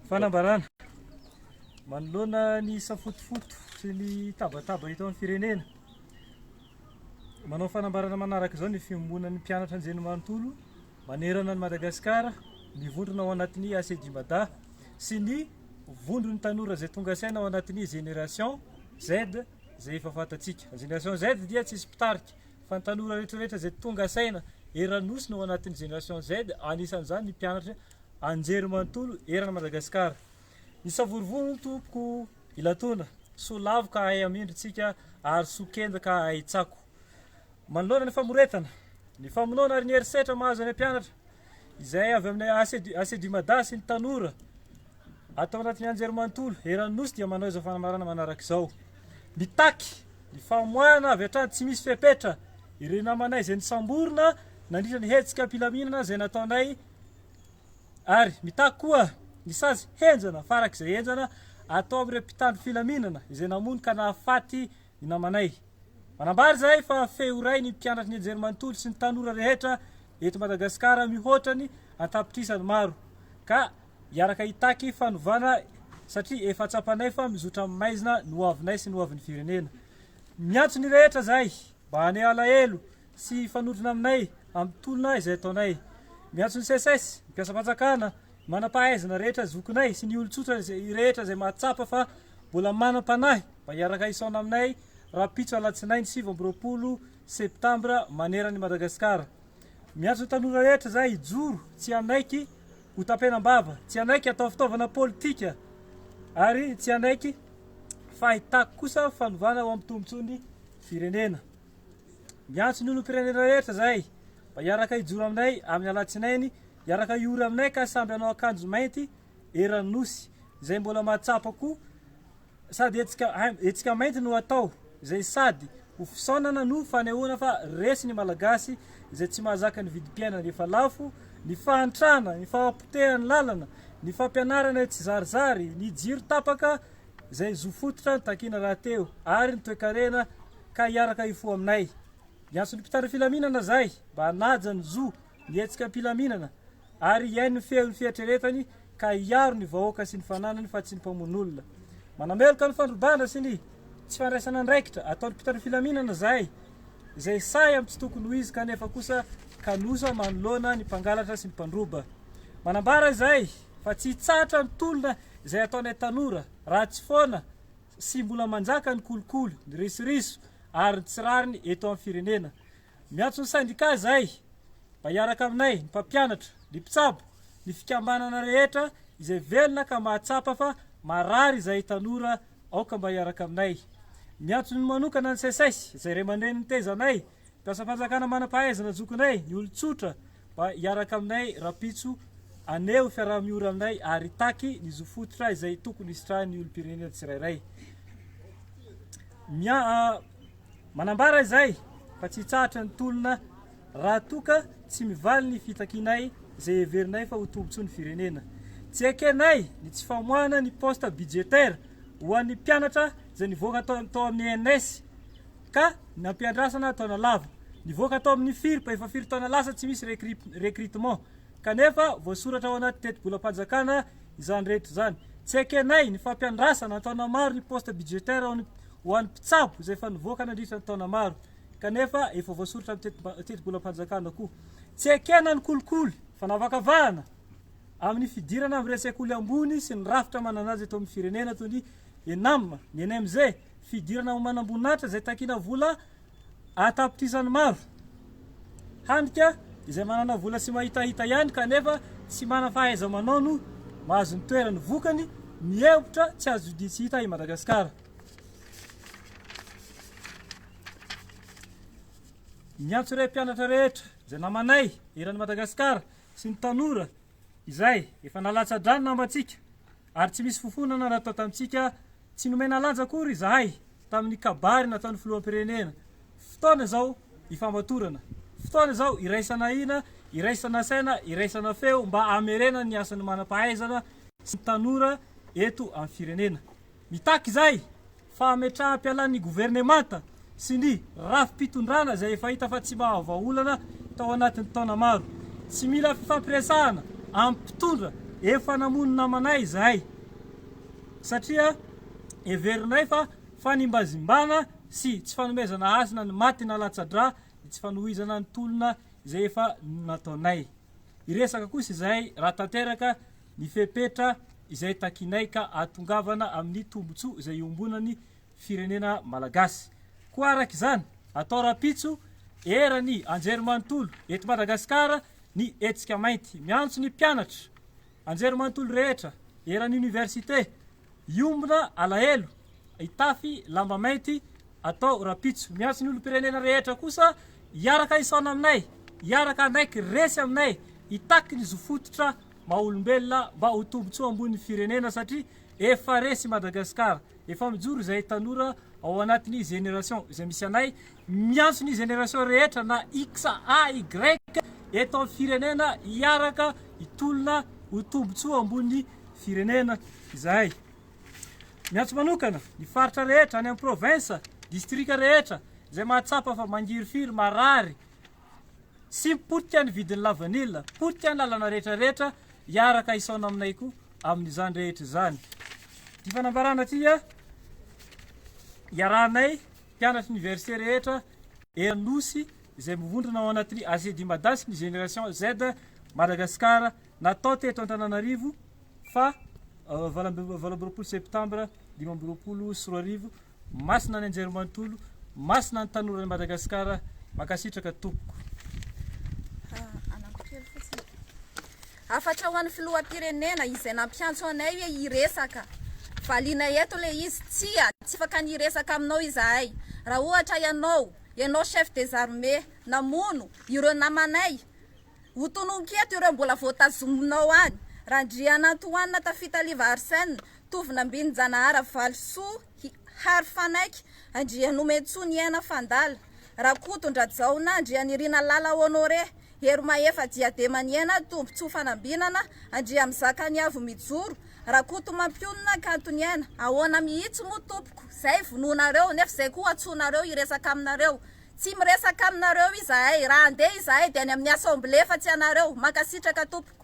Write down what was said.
Fanambarana. Manoloana ny safotofoto sy ny tabataba eto amin'ny firenena, manao fanambarana manaraka izao ny fiombonan'ny mpianatra anjerimanontolo manerana an'i Madagasikara mivondrona ao anatin'ny ACDIMADA sy ny vondron'ny tanora izay tonga saina ao anatin'ny Génération Z izay efa fantatsika. Ny Génération Z dia tsisy mpitarika fa ny tanora rehetrarehetra izay tonga saina eran'ny Nosy no ao anatin'ny Génération Z, anisan'izany ny mpianatra anjerimanontolo eran'i Madagasikara. Ny savorovoro hono tompoko ilatona, soa lavo ka hahay hamindra tsika ary soa kenda ka hahay hitsako. Manoloana ny famoretana, ny famonoana ary ny herisetra mahazo ny mpianatra izay avy amin'ny ACDUMADA sy ny tanora ato anatin'ny anjerimanontolo eran'ny Nosy dia manao izao fanambarana manaraka izao. Mitaky ny famoahana avy hatrany tsy misy fepetra ireo namanay izay nisamborina nandritra ny hetsika am-pilaminana izay nataonay ary mitaky koa ny sazy henjana farak'izay henjana atao amin'ireo mpitandro filaminana izay namono ka nahafaty ny namanay. Manambara izahay fa feo iray ny mpianatry ny anjerimanontolo sy ny tanora rehetra eto Madagasikara mihoatra ny an-tapitrisany maro ka hiaraka hitaky fanovana satria efa tsapanay fa mizotra amin'ny maizina ny hoavinay sy ny hoavin'ny firenena. Miantso ny rehetra izahay mba haneho alahelo sy hifanotrona aminay amin'ny tolona izay ataonay. Miantso ny SECES, ny mpiasam-panjakana, ny manam-pahaizana rehetra zokinay sy ny olon-tsotra rehetra izay mahatsapa fa mbola manam-panahy mba hiaraka hisaona aminay rahampitso alatsinainy 29 septambra manerana an'i Madagasikara. Miantso ny tanora rehetra izahay hijoro tsy hanaiky ho tapenam-bava, tsy hanaiky hatao fitaovana politika ary tsy hanaiky fa hitaky kosa fanovana ho amin'ny tombontsoan'ny firenena. Miantso ny olom-pirenena rehetra izahay mba hiaraka hijoro aminay amin'ny alatsinainy, hiaraka hiory aminay ka samby hanao akanjo mainty eran'ny Nosy, izay mbola mahatsapa koa sady hetsika hetsika mainty no atao, izay sady ho fisaonana no fanehoana fa resy ny Malagasy izay tsy mahazaka ny vidim-piainana efa lafo, ny fahantrana, ny fahapotehan'ny lalana, ny fampianarana tsizarizary, ny jiro tapaka izay zo fototra takiana rahateo ary ny toekarena ka hiaraka hifoha aminay. Miantso ny mpitandro filaminana izahay mba hanaja ny zo ny hetsika am-pilaminana ary hihaino ny feon'ny fieritreretany ka hiaro ny vahoaka sy ny fananany fa tsy ny mpamono olona. Manameloka ny fandrobana sy ny tsy fandraisana andraikitra ataon'ny mpitandro filaminana izahay izay sahy amin'ny tsy tokony ho izy kanefa kosa kanosa manoloana ny mpangalatra sy ny mpandroba. Manambara izahay fa tsy hitsahatra ny tolona izay ataonay tanora raha tsy foana sy mbola manjaka ny kolikoly, ny risoriso ary ny tsy rariny eto amin'ny firenena. Miantso ny sendika izahay mba hiaraka aminay, ny mpampianatra, ny mpitsabo, ny fikambanana rehetra izay velona ka mahatsapa fa marary izahay tanora aoka mba hiaraka aminay. Miantso ny manokana ny SECES izay ray aman-dreny nitaiza anay, mpiasam-panjakana manam-pahaizana zokinay, ny olon-tsotra mba hiaraka aminay rahampitso haneho fiaraha-miory aminay ary hitaky ny zo fototra izay tokony hisitrahan'ny olom-pirenena tsirairay. Mia Manambara izahay fa tsy hitsahatra ny tolona raha toa ka tsy mivaly ny fitakianay izay heverinay fa ho tombontsoan'ny firenena. Tsy ekenay ny tsy famoahana ny poste budgétaire ho an'ny mpianatra izay nivoaka tao amin'ny ENS ka nampiandrasana taona lava. Nivoaka tao amin'ny FIRP efa firy taona lasa tsy misy recrutement kanefa voasoratra ao anaty tetibolam-panjakana izany rehetra izany. Tsy ekenay ny fampiandrasana an-taona maro ny poste budgétaire ho an'ny mpitsabo izay efa nivoaka nandritra ny taona maro kanefa efa voasoritra amin'ny tetibolam-panjakana koa. Tsy ekena ny kolikoly, fanavakavahana amin'ny fidirana amin'ireo sekoly ambony sy ny rafitra manan-danja eto amin'ny firenena toy ny ENAM, ny NMG, fidirana ho manamboninahitra izay takiana vola an-tapitrisany maro. Hany ka izay manana vola sy mahitahita ihany kanefa tsy manana fahaiza-manao no mahazo ny toerany. Vokany, mihemotra tsy azo odian-tsy hita i Madagasikara. Miantso ireo mpianatra rehetra izay namanay eran'i Madagasikara sy ny tanora izay efa nalatsa-drà ny namantsika ary tsy misy fofonana natao tamintsika, tsy nomena lanja akory izahay tamin'ny kabary nataon'ny filoham-pirenena. Fotoana izao hifamatorana. Fotoana izao hiraisana hina, hiraisana saina, hiraisana feo mba hamerenana ny hasin'ny manam-pahaizana sy ny tanora eto amin'ny firenena. Mitaky izahay fametraham-pialan'ny governemanta sy ny rafi-pitondrana izay efa hita fa tsy mahavaha olana tao anatin'ny taona maro. Tsy mila fifampiresahana. amin'ny mpitondra efa namono namanay izahay satria heverinay fa fanimbazimbana sy tsy fanomezana hasina ny maty nalatsa-drà ny tsy fanohizana ny tolona izay efa nataonay. Hiresaka kosa izahay raha tanteraka ny fepetra izay takinay ka ahatongavana amin'ny tombotsoa izay iombonan'ny firenena malagasy. Koa araka izany, atao rahampitso eran'ny anjerimanontolo eto Madagasikara ny hetsika mainty. Miantso ny mpianatra anjerimanontolo rehetra eran'ny université hiombona alahelo, hitafy lamba mainty atao rahampitso. Miantso ny olom-pirenena rehetra kosa hiaraka hisaona aminay, hiaraka hanaiky resy aminay, hitaky ny zo fototra maha olombelona mba ho tombotsoa ambonin'ny firenena satria efa resy i Madagasikara. Efa mijoro izahay tanora ao anatin'ny génération izay misy anay, miantso ny génération rehetra na X, A, Y eto amin'ny firenena hiaraka hitolona ho tombotsoa ambonin'ny firenena izahay. Miantso manokana ny faritra rehetra any amin'ny province, distrika rehetra izay mahatsapa fa mangirifiry, marary, sy potika ny vidin'ny lavanila, potika ny lalana rehetra rehetra, hiaraka hisaona aminay koa amin'izany rehetra izany. Ity fanambarana ity iarahanay mpianatry ny université rehetra eran'ny Nosy izay mivondrona ao anatin'ny ACD Mada sy ny Génération Z Madagascar natao teto Antananarivo fa 28 septambra 2025. Masina ny Anjerimanontolo, masina ny tanoran'i Madagasikara, mankasitraka tompoko. Anampy kely fotsiny. Hafatra ho an'ny filoham-pirenena izay nampiantso anay hoe hiresaka. Valiana eto ilay izy, tsia, tsy afaka ny hiresaka aminao izahay. Raha ohatra ianao, ianao chef des armées, namono ireo namanay, Ho tononiko eto ireo mbola voatazominao any, Randrianantoanina Tafitaliva Arsène, Tovonambinin-janahara Valisoa Hary Fanaiky, Andrianomentsoa Niaina Fandala, Rakotondrajaona Andrianirina Lala Honoré, Herimahefa Diadema Niaina Tombontsoa Fanambinana, Andriamizakaniavo Mijoro, Rakotomampionona Kanto Niaina. Ahoana mihitsy moa tompoko, zay vonoinareo nefa zay koa antsoinareo hiresaka aminareo. Tsy miresaka aminareo izahay, raha handeha izahay dia any amin'ny assemblée fa tsy anareo. Mankasitraka tompoko.